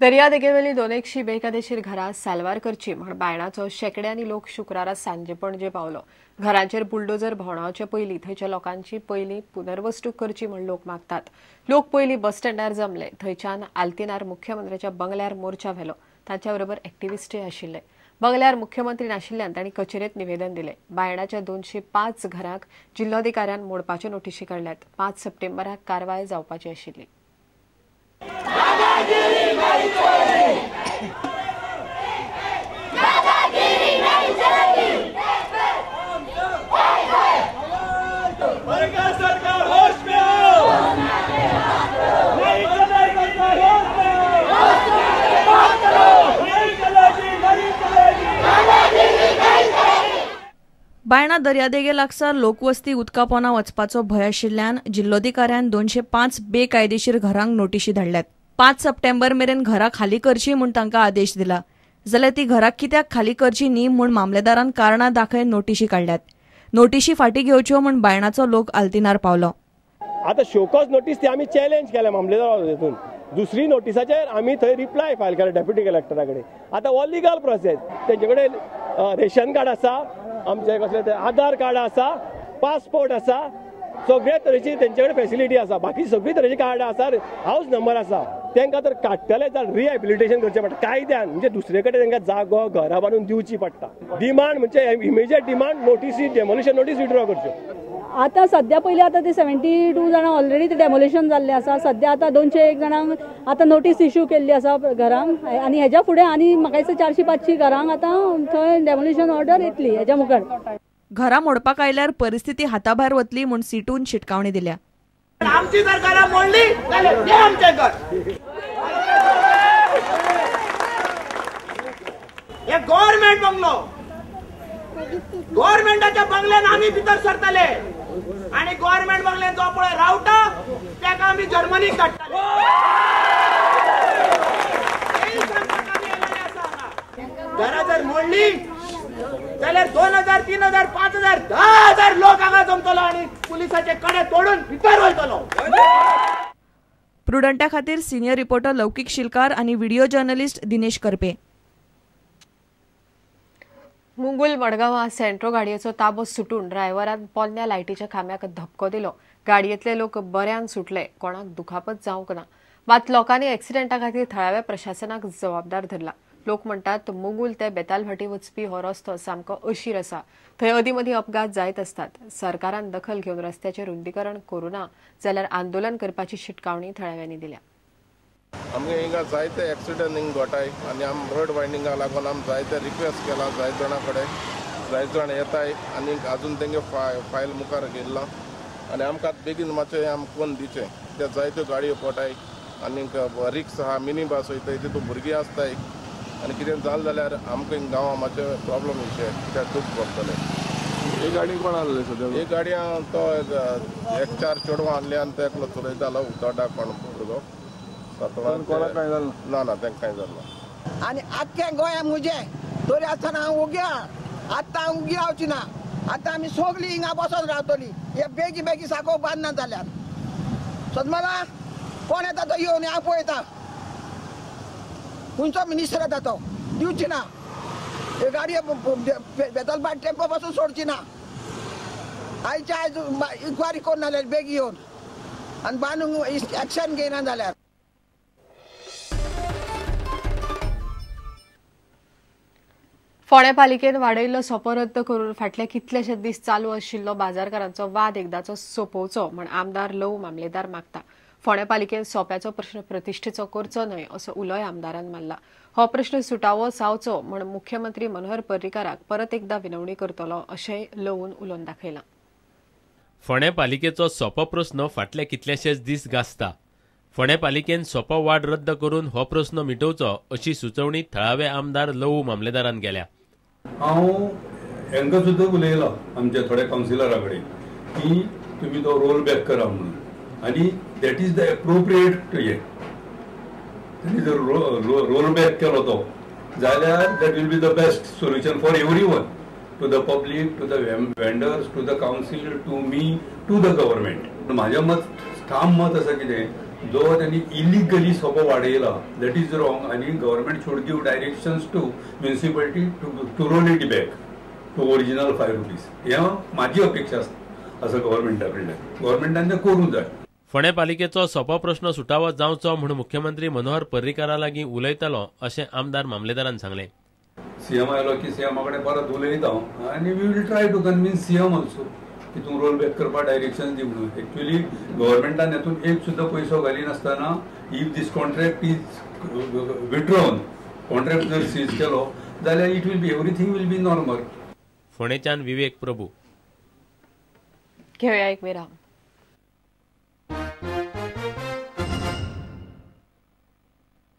दर्यादेगेवेली 200 बेकायदेशीर घरां साल्वार करची म्हण बायणाचो शेकड्यांनी लोक शुक्रारा सांजे पणजे पावलो. घरांचेर बुलडोजर भोंवडावचे पयलीं थंयच्या लोकांची पयलीं पुनर्वसणूक करची म्हण लोक मागतात. लोक पयलीं बस स्टँडार जमले, थंयच्यान आल्तिनार मुख्यमंत्र्याच्या बंगल्यार मोर्चा व्हेलो. तांच्या बरोबर एक्टिविस्टय आशिल्ले. बंगल्यार मुख्यमंत्री नाशिल्ल्यान तांणी कचेरेंत निवेदन दिलें. बायणाच्या 205 घरांक जिल्लोधिकाऱ्यान मोडपाच्यो नोटिशी काडल्यात. 5 सप्टेंबराक कारवाय जावपाची आशिल्ली. बायणा दर्यादेगे लागसार लोकवस्ती उदका पोना वचपाचो भंय आशिल्ल्यान जिल्लोधिकाऱ्यान 205 बेकायदेशीर घरांक नोटिशी धाडल्यात. 5 सप्टेंबर मेरेन घरां खाली करची म्हूण तांकां आदेश दिला. जाल्यार ती घरां कित्याक खाली करची न्ही म्हूण मामलेदारान कारणां दाखय नोटिशी काडल्यात. नोटिशी फाटीं घेवच्यो म्हूण बायणाचो लोक आल्तिनार पावलो. आतां शोकॉज नोटीस ती आमी चॅलेंज केल्या मामलेदारा हितून. दुसरी नोटिसाचेर आमी थंय रिप्लाय फायल केला डेप्युटी कलेक्टरा कडेन. आतां हो लिगल प्रोसेस. तेंचे कडेन रेशन कार्ड आसा, आमचे कसले ते आधार कार्ड आसा, पासपोर्ट आसा, सगळे तरेची तेंचे कडेन फेसिलिटी आसा. बाकी सगळी तरेची कार्डां आसा, हावस नंबर आसा. तांकां तर काडटले जाल्यार रिहॅबिलिटेशन करचें पडटा कायद्यान, म्हणजे दुसरे कडेन तांकां जागो घरां बांदून दिवची पडटा. डिमांड म्हणजे इमिजिएट डिमांड नोटीसी डेमोलिशन नोटीस विड्रॉ करच्यो. आतां सद्या पयलीं आतां ते 72 जाणां ऑलरेडी ते डेमोलिशन जाल्लें आसा. सद्या आतां 201 जाणांक आतां नोटीस इश्यू केल्ली आसा घरांक, आनी हेज्या फुडें आनी म्हाका दिसता 400-500 घरांक आतां थंय डेमोलिशन ऑर्डर येतली हेज्या मुखार. घरां मोडपाक आयल्यार परिस्थिती हाताभायर वतली म्हूण सीटून शिटकावणी दिल्या. आमची जर घरां मोडली जाल्यार ते आमचें घर, हे गव्हर्मेंट बंगलो, गव्हर्मेंटाच्या बंगल्यान आमी भितर सरतले आनी गव्हर्मेंट बंगल्यान जो पळय रावता ताका आमी जर्मनीक काडटले. घरां जर मोडली जाल्यार 2000, 3000, 5000, 10,000 लोक हांगा जमतलो आनी पुलिसाचे कडे तोडून भितर वयतलो. प्रुडंटा खातीर सिनियर रिपोर्टर लौकिक शिलकार आनी व्हिडिओ जर्नलिस्ट दिनेश करपे. मुंगूल मडगांवां सेंट्रो गाडयेचो ताबो सुटून ड्रायव्हरान पोन्न्या लायटीच्या खांब्याक धपको दिलो. गाडयेंतले लोक बऱ्यान सुटले, कोणाक दुखापत जावंक ना. मात लोकांनी एक्सिडेंटा खातीर थळाव्या प्रशासनाक जबाबदार धरला. लोक म्हणटात मुंगूल ते बेतालभाटी वचपी हो रस्तो सामको अशीर आसा. थंय अदीं मदीं अपघात जायत आसतात. सरकारान दखल घेवन रस्त्याचें रुंदीकरण करूं ना जाल्यार आंदोलन करपाची शिटकावणी थळाव्यांनी दिल्या. आमगे हिंगा जायते एक्सिडंट हिंग घोटाय आनी आम रोड वायंडिंगा लागून आम जायते रिक्वेस्ट केला जायत जाणां कडेन, जायत जाण येताय आनी अजून तेंगे फायल मुखार घेयला आनी आमकां बेगीन मातशें आम कोन्न दिवचें. ते जायत्यो गाडयो पोटाय आनी रिक्स आहा, मिनी बस वयताय, तितून भुरगीं आसताय आनी कितें जालें जाल्यार आमकां हिंग गांवां मातशें प्रोब्लम येवचें, कित्याक दूख पडटलें. ही गाडी कोण हाडली सद्या? ही गाडी तो एक 4 चेडवां हाडली आनी तो एकलो चलयतालो उतरडा कोण भुरगो. कोणाक कांय जालें ना? ना, तांकां कांय जालें ना. आनी आख्खें गोंया म्हजें तरी आसतना हांव ओगी आहा. आतां हांव ओगी रावची ना. आतां आमी सगळीं हिंगा बसोन रावतलीं. हे बेगी बेगी साको बांदना जाल्यार सदमाला कोण येता तो येवन हांव पळयता. खंयचो मिनिस्टर येता तो दिवची ना. हे गाडये बेतालभाट टेम्पो पासून सोडची ना. आयच्या आयज इन्क्वायरी करून जाल्यार बेगी येवन आनी बांदूंक एक्शन घेयना जाल्यार. फोंडें पालिकेन वाडयल्लो सोपो रद्द करून फाटले कितलेशे दीस चालू आशिल्लो बाजारकारांचो वाद एकदाचो सोंपोवचो म्हण आमदार लव मामलेदार मागता. फोंडें पालिकेन सोप्याचो प्रश्न प्रतिश्ठेचो करचो न्हय असो उलोय आमदारान मारला. हो प्रश्न सुटावो जावचो म्हण मुख्यमंत्री मनोहर पर्रीकाराक परत एकदा विनवणी करतलो अशेंय लवून उलोवन दाखयलां. फोंडें पालिकेचो सोपो प्रश्न फाटले कितलेशेच दीस गाजता. फोंडें पालिकेन सोपो वाड रद्द करून हो प्रश्न मिटोवचो अशी सुचोवणी थळावे आमदार लवू मामलेदारान केल्या. हांव हांकां सुद्दां उलयलां आमच्या थोड्या कावन्सिलरा कडेन की तुमी तो रोल बॅक करा म्हणून, आनी that is the appropriate हें. तांणी जर रोल बॅक केलो तो जाल्यार that will be the best solution for every one, to the public, to the vendors, to the council, to me, to the government. म्हाजें मत, ठाम मत आसा कितें, जो त्यांनी इलिगली सोपो वाडयला that is wrong आनी government should give directions to municipality to roll it back to original 5 rupees. हें म्हाजी अपेक्षा आसा गव्हर्मेंटा कडल्यान, गव्हर्मेंटान तें करूंक जाय. फोंडें पालिकेचो सोपो प्रश्न सुटावो जावचो म्हूण मुख्यमंत्री मनोहर पर्रीकारा लागीं उलयतलो अशें आमदार मामलेदारान सांगलें. सीएम आयलो की सीएमा कडेन परत उलयता हांव आनी we will try to convince CM also की तूं रोल बॅक करपाक डायरेक्शन दी म्हणून. एक्चुअली गव्हर्मेंटान हेतून एक सुद्दां पयसो घालिनासतना if this contract is withdrawn, contract जर सीज केलो जाल्यार it will be everything will be normal. फोंडेच्यान विवेक प्रभू. घेवया एक विराम.